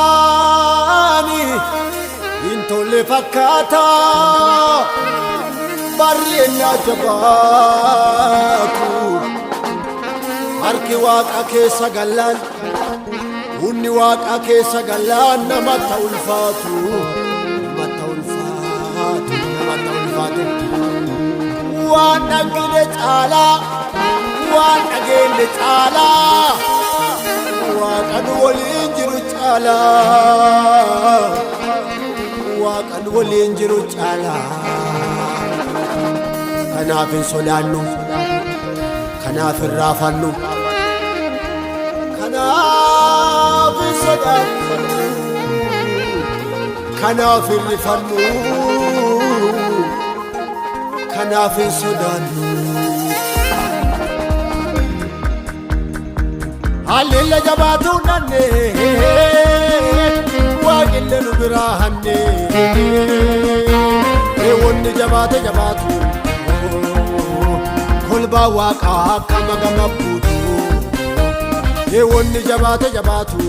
Waani hin tolle fakkaata barreenya jabaatu harki waaqa keessa gallaan humni waaqa keessa gallaan namatti ulfaatu namatti ulfaatu namatti ulfaatu waan dhagine caalaa waan dhageenye caalaa waaqan waliin jiru caalaa waaqan waliin jiru caalaa kanaaf hin sodaannu kanaaf hin raafannu kanaaf hin sodaannu kanaaf hin rifannu kanaaf hin sodaannu. Haalli jabaatu nanne waaqillee nu biraa hanne wanni jabaate jabaatu kolbaa waaqaa akka magama buutu wanni jabaate jabaatu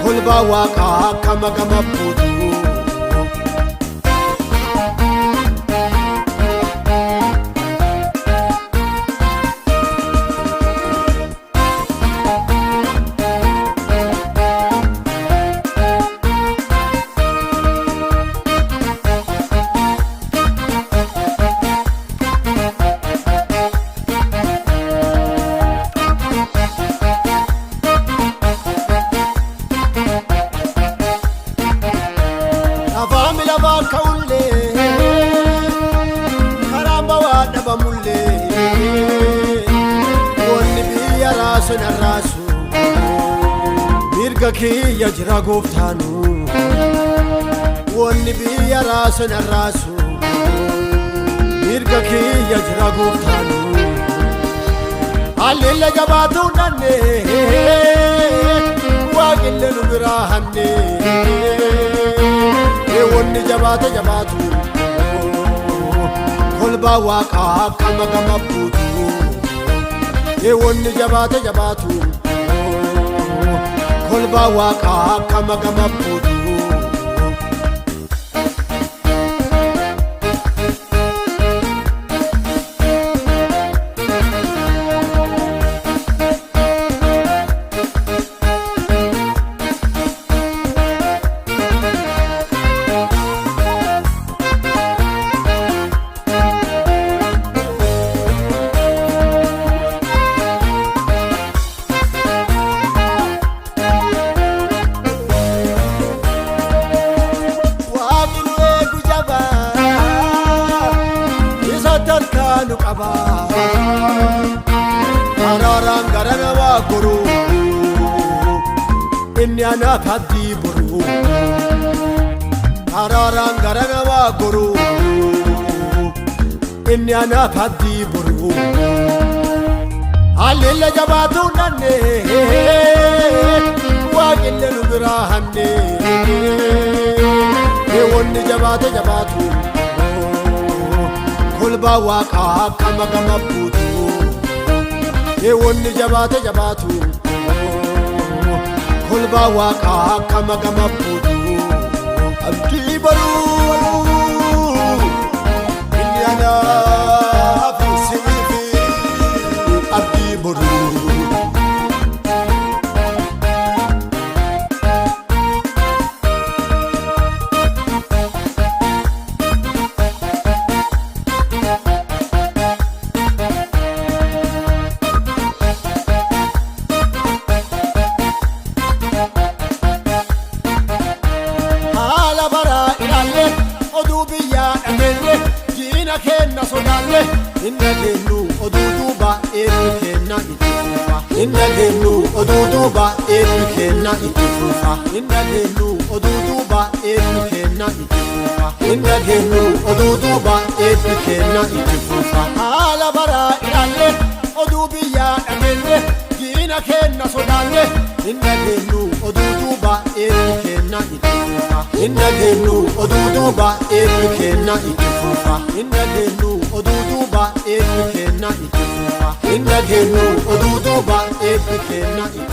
kolbaa waaqaa akka magama buutu. Afaami lafaa ka'ullee karaan bawaa dhabamullee wanni biyya raasu na raasu mirga kiyya jira gooftaanu wanni biyya raasu na raasu mirga kiyya jira gooftaanu haalli jabaatu nanne waaqillee nu biraa hanne. Wanni jabaate jabaatu kolbaa waaqaa akka magama buutu wanni jabaate jabaatu kolbaa waaqaa akka magama buutu. Waaqni nu eegu jabaa isa harkaa nu qaba araaraan gara namaa goru inni anaaf abdii boru araaraan gara namaa goru inni anaaf abdii boru haalli jabaatu nanne waaqillee nu biraa hanne. Wanni jabaate jabaatu kolbaa waaqaa akka magama buutu wanni jabaate jabaatu kolbaa waaqaa akka magama buutu abdii baruu inni anaaf si'ifi abdii boruu. Haala baraa ilaalle oduu biyyaa. Diina keenna sodaanne hin dhageenyu oduu duuba eebbi keenna itti fufa. Hin dhageenyu oduu duuba eebbi keenna itti fufa. Hin dhageenyu oduu duuba eebbi keenna itti fufa. Hin dhageenyu oduu duuba eebbi keenna itti fufa. Haala baraa ilaalle oduu biyyaa dhageenye diina keenna sodaanne hin dhageenyu oduu duuba eebbi keenna itti fufa. Hin dhageenyu oduu duuba eebbi keenna itti fufa. Hin dhageenyu oduu duuba eebbi keenna itti fufa. Hin dhageenyu oduu duuba eebbi keenna itti